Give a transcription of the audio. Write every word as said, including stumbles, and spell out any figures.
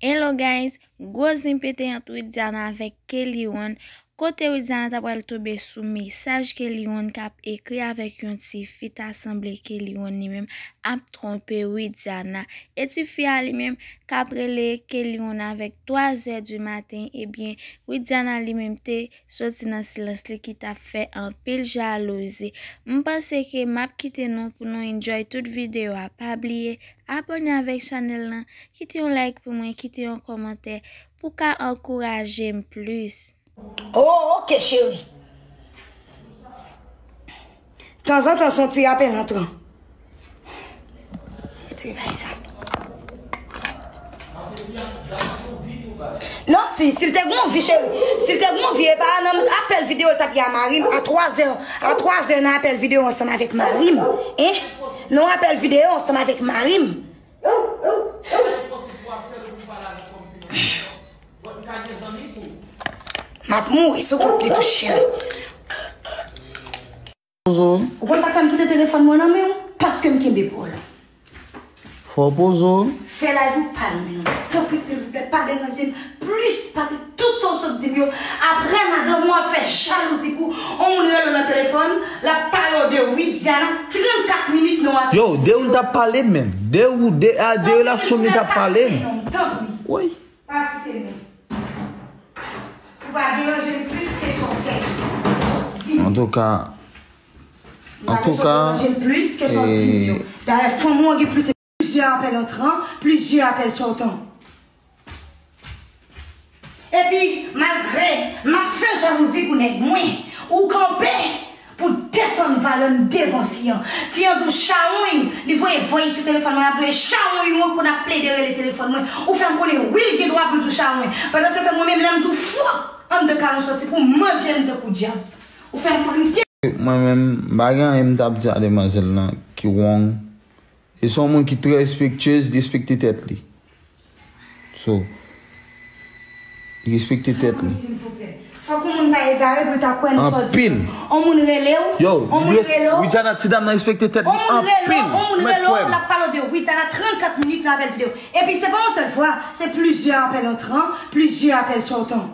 Hello guys, gwo zen pete ant Widiana avèk Kelly One. Kote Widiana ta pral tonbe sou mesaj Kelly One k ap ekri avèk yon ti fi, ta sanble Kelly One li menm ap twonpe Widiana. E ti fi a li menm k ap rele Kelly One avèk twa zè di maten, ebyen Widiana li menm te soti nan silans li ki t ap fè anpil jalouzi. M panse ke m ap kite nou pou nou enjoy tout videyo a. Pa bliye abòne avèk chanèl lan, kite yon like pou mwen, kite yon kòmantè pou ka ankouraje m plis. Oh, ok, cheri. Tanzantan, se yon ti rapèl antran. Retire bagay sa. Non, si, si l te gon vi, cheri. Si l te gon vi, e pa nan apèl videyo l t ap gen a mari m a twa zè, a twa zè nan apèl videyo ansanm avèk mari m. Hein? Nan apèl videyo ansanm avèk mari m. M ap mouri sou kont li tou, cheri. Pozo. Ou konn sa k fè m kite telefòn mwen nan men w? Paske m kenbe pa w la. Fò pozo. Fè live ou pa nan men nou. Tanpri, silvouplè, pa deranje m plis pase tout sa w sot di m yo. Apre, madanm ou ap fè jalouzi pou on moun rele w nan telefòn, l ap pale w de Widiana, trannkat minit nan apèl. Yo, de ou l t ap pale m menm. De ou, de, a, de relasyon m li t ap pale m. Tanpri. Wi. Pa site non. Ou pa deranje m plis ke sa w fè, ke sa w di m. Antouka, Ou pa bezwen deranje m plis ke sa w di m yo. Dayè, fanm ou an gen plis de plizyè apèl antran, plizyè apèl sòtan. Epi, malgre m ap fè jalouzi pou nèg mwen, ou kanpe pou desann valè m devan fi an. Fi an di w chawony, li voye vòy sou telefòn mwen, l ap voye chawony mwen pou n ap plede rele telefòn mwen. Ou fè m konnen wi l gen dwa pou l di w chawony. Pandansetan mwen menm lè m di w fwòp anndan kay ou soti pou manje m tankou dyab. Ou fè m konnen m te. Mwen menm, m pa gen anyen m t ap di a demwazèl lan ki wrong. E se yon moun ki trè respektyez, li respekte tèt li. So, li respekte tèt li. Silvouplè. Fòk yon moun ta egare pou l ta kwè nan sa w di. Anpil. On moun rele w. Yo, On moun rele w. Widiana ti dam nan respekte tèt li On moun rele anpil. w. On moun Mwen rele w. kwè m. L ap pale w de Widiana trannkat minit nan apèl videyo. Epi se pa yon sèl fwa, se plizyè apèl antran, plizyè apèl sòtan.